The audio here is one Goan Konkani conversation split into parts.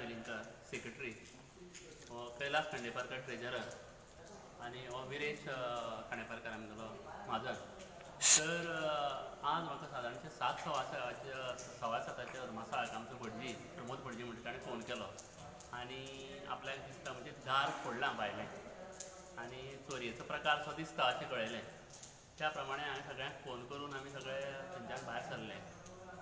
वेलिंगकर, सेक्रेटरी, हो कैलास खांडेपारकर, ट्रेजरर आनी हो विरेश खांडेपारकर, आमगेलो म्हाजन. तर आज म्हाका सादारणशें सात सव्वा 7:15च्या अदमासाक आमचो भटजी, प्रमोद भटजी म्हणटा, ताणें फोन केलो आनी आपल्याक दिसता म्हणजे दार फोडलां भायलें आनी चोरयेचो प्रकार सो दिसता अशें कळयलें. त्या प्रमाणे हांवें सगळ्यांक फोन करून आमी सगळे थंयच्यान भायर सरले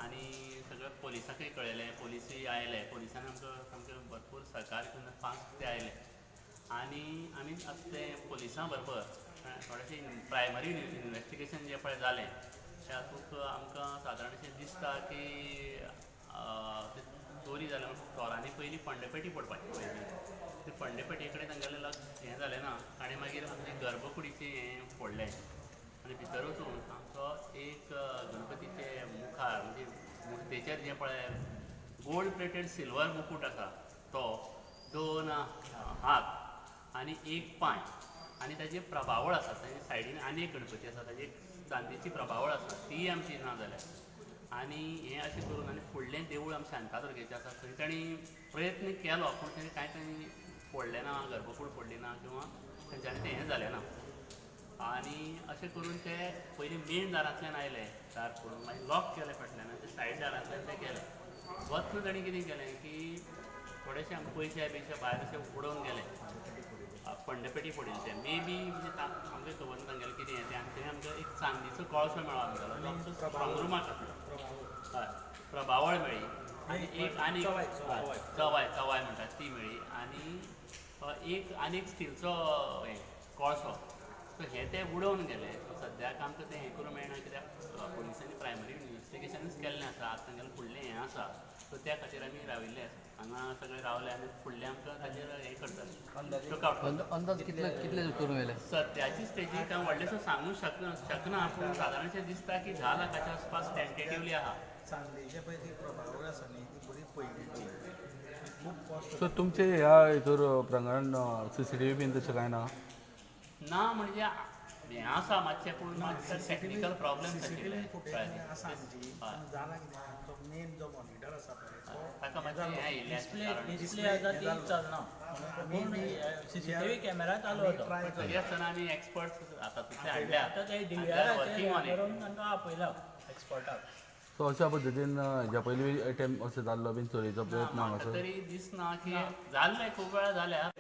आनी सगळे पोलिसांकय कळयलें. पोलिसूय आयले. पोलिसांनी आमकां सामकें भरपूर सहकार्य करून फास्ट ते आयले आनी आमी आतां ते पोलिसां बरोबर थोडेशें प्रायमरी इन्वेस्टिगेशन जें पळय जालें, त्या हातूंत आमकां सादारणशें दिसता की ते चोरी जाल्या म्हणून चोरांनी पयलीं फंडपेटी फोडपाची पळयली. ते फंडपेटी कडेन तांगेलें लक्ष हें जालें ना आनी मागीर आमचें गर्भकुडीचें हें फोडलें आनी भितर वचून आमचो एक गणपतीचे मुखार म्हणजे मुर्तेचेर जें पळय गोल्ड प्लेटेड सिल्वर मुकूट आसा, तो दोन हात आनी एक पांय आनी ताजी प्रभावळ आसा. ताजे सायडीन आनी एक गणपती आसा, ताजी एक चांदीची प्रभावळ आसा, तीय आमची ना जाल्या. आनी हें अशें करून आनी फुडलें देवूळ आमचें शांतादुर्गेचें आसा, थंय तांणी प्रयत्न केलो पूण ताणें कांय तांणी फोडलें ना, गर्भकूड फोडली ना किंवा तेंच्यांनी तें हें जालें ना. आनी अशें करून ते पयलीं मेन दारांतल्यान आयले, दार फोडून मागीर लॉक केलें फाटल्यान आनी ते सायड दारांतल्यान ते गेले. वतना ताणें कितें केलें की थोडेशे आमकां पयशे बियशे भायर अशे उडोवन गेले. फंडपेटी फोडिल्ली ते मे बी म्हणजे आमकां खबर ना तांगेलें कितें हें तें. आनी थंय आमकां एक चांदीचो कळसो मेळ्ळो आमगेलो, जो आमचो स्ट्रॉंग रुमाक आसलो. हय, प्रभावळ मेळ्ळी आनी एक आनी चवाय. हय, चवाय, चवाय म्हणटात ती मेळ्ळी आनी एक आनी एक स्टिलचो हें कळसो. सो हे ते उडोवन गेले. सो सद्याक आमकां तें हें करूंक मेळना कित्याक पोलिसांनी प्रायमरी इन्वेस्टिगेशनूच केल्लें आसा. आतां तांगेलें फुडलें हें आसा, सो त्या खातीर आमी राविल्ले आसा हांगा. सगळे रावले आनी फुडलें आमकां ताजेर हें करतले, लुकआवट करतले. अंदाज कितले कितले करून येयले? सद्याची स्टेजीक हांव व्हडलेंशें सांगूंक शकना पूण सादारणशें दिसता की 10 लाखाच्या आसपास टेंटेटिवली आहा. चांदीचे पळय ती प्रभावळ आसा न्ही, ती बरी पयलींची, खूब कॉस्ट. सो तुमचे ह्या हितूर प्रांगणान सीसीटीव्ही बीन तशें कांय ना? ना, म्हणजे हें आसा मातशें पूण मातशें टॅक्निकल प्रॉब्लेम. सीसीटीव्ही फुटेज आसा आमची. पूण जालां कितें, आमचो मेन जो मॉनिटर आसा पळय तो ताका मातशें हें आयिल्लें डिस्प्ले कारण डिस्प्ले आसा ती चलना आमी सीसीटीव्ही कॅमेरा चालू जाता. ट्राय तरी आसतना आमी एक्सपर्ट्स आतां तितले हाडल्या. आतां ते वर्किंग ऑन डिव्हीआराचेर it. करून तांकां आपयला एक्सपर्टाक. सो अशा पद्दतीन हेज्या पयलीं एटेम्प अशें जाल्लो बीन चोरयेचो प्रयत्न म्हाका हांगासर? तरी दिसना की जाल्लें, खूब वेळा जाल्या.